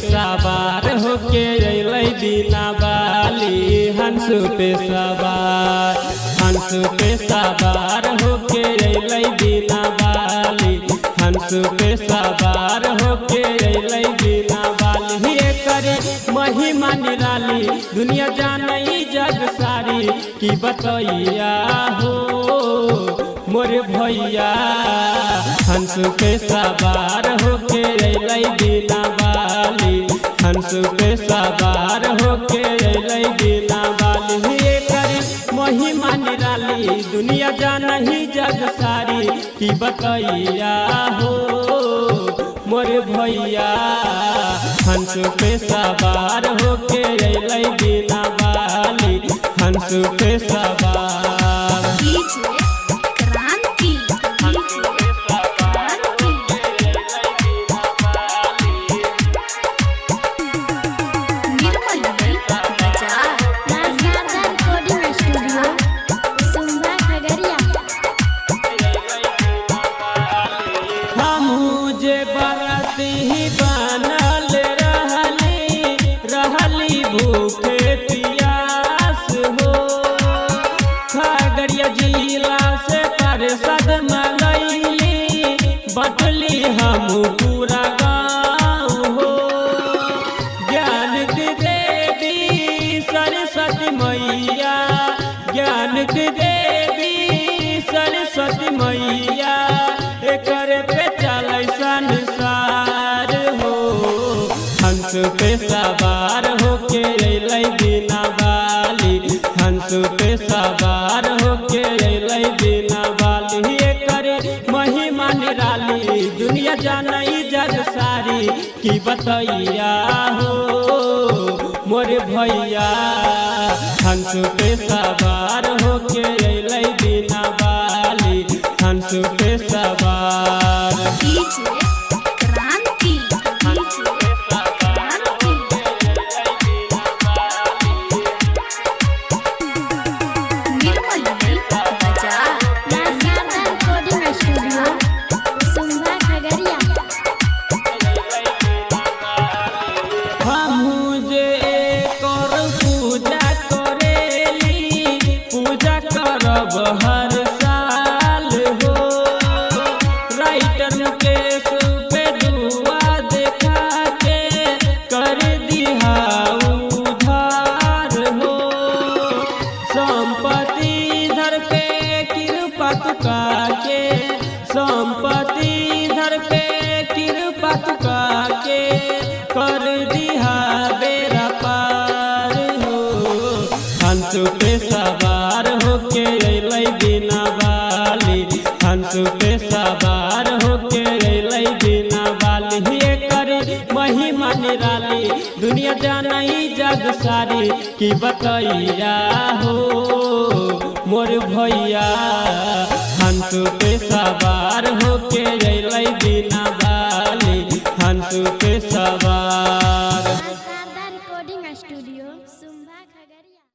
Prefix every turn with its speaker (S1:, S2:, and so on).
S1: सवार होके अइलै बिना बाली। हंस पे सवार, हंस पे सवार होके अइलै बिना बाली। हंस पे सवार होके अइलै बिना बाली। एकर महिमा निराली दुनिया जानई जग सारी। की बतैया हो मोर भैया, हंस पे सवार होके अइलै बिना बाली। हंस पे सवार होके अइलै बिना बाली। एकर महिमा निराली दुनिया जानही जग सारी। की बतैया हो मोर भैया, हंस पे सवार होके अइलै बिना बाली। हंस पे सवार।
S2: डीजे क्रांति, डीजे क्रांति, निर्मली बाजार।
S3: शारदा रिकॉर्डिंग स्टूडियो, सुंदर खगड़िया।
S1: हमहू जे बरती बनल रहली, रहली भूखे पियास हो। खगड़िया जिला से प्रसाद मंगैली, बटली हम पूरा गाँव हो। ज्ञान के देवी सरस्वती मैया, ज्ञान के देवी सरस्वती मैया, एकर पे चलै संसार हो। हंस पे सवार होके अइलै बिना बाली। हंस पे सवार होके अइलै बिना बाली। एकर महिमा निराली दुनिया जानई जग सारी। की बतैया हो मोर भैया, हंस पे सवार होके अइलै बिना बाली। हंस पे सवार।
S2: डीजे क्रांति, डीजे क्रांति, निर्मली बाजार।
S3: शारदा रिकॉर्डिंग स्टूडियो, सुंदर खगड़िया।
S1: हमहू जे एकर पूजा करेली, पूजा करब हर साल हो। राइटर मुकेश पे दुआ देखा के कर दिहा उधार हो। संपत्ति धर पे कृपा तुका के, संपत्ति धर पे कृपा तुका के कर दिहा बेरा पार हो। हंस पे सवार होके अइलै बिना बाली। हंस पे सवार होके अइलै बिना बाली। एकर महिमा निराली दुनिया जानई जग सारी। की बतैया हो मोर भैया, हंस पे सवार होके अइलै बिना